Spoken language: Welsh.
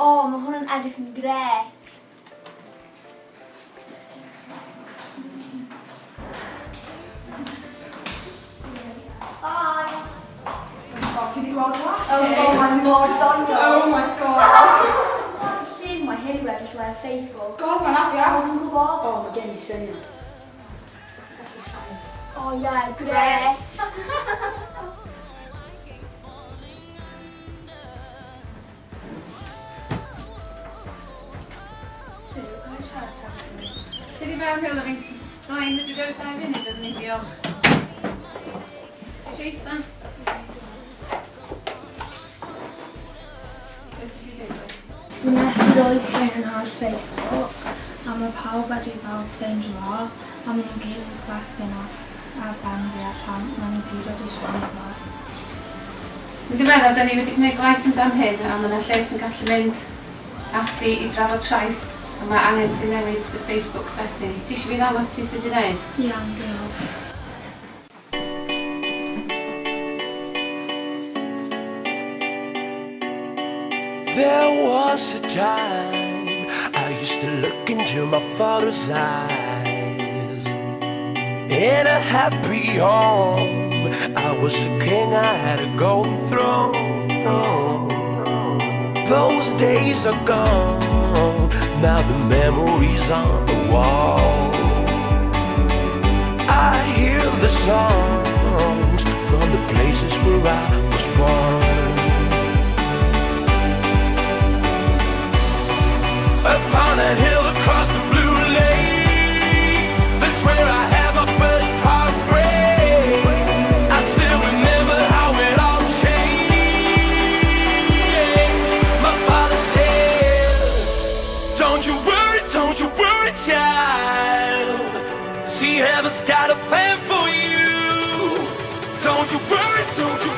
O, mae hwn yn edrych yn grêt. Bye! Oh, ti 'di gweld gwallt Oh, fi? oh, mae mor doniol. Oh my God. Llun mae hyn wedi rhoi ar Facebook. God, mae'n afiach. O, dwi'n gwybod. O, mae gen i syniad. O, ie, grêt. Sue, ga i siarad hefo ti? Ti di fewn rhywle ni'n... Rhaid, fedri rhoi 2 munud iddyn ni, diolch. Ti eisiau eista? Beth sydd wedi digwydd? Wnes i roi llun ar Facebook a mae pawb wedi fel ffeindio fo a maen nhw'n gyd yn chwerthin ar ben fi a pam maen nhw gyd wedi rhannu fo. Yn ddiweddar, da ni wedi gwneud gwaith amdan hyn a mae yna lle ti'n gallu mynd ati i drafod trais a mae angen ti newid dy Facebook settings. Ti eisiau fi ddangos ti sut i wneud? Iawn, diolch. There was a time I used to look into my father's eyes. In a happy home, I was a king, I had a golden throne. Those days are gone, now the memories on the wall. I hear the songs from the places where I was born. Upon that hill across the blue lake, that's where I had my first heartbreak. I still remember how it all changed. My father said, don't you worry, child. See, heaven's got a plan for you. Don't you worry, don't you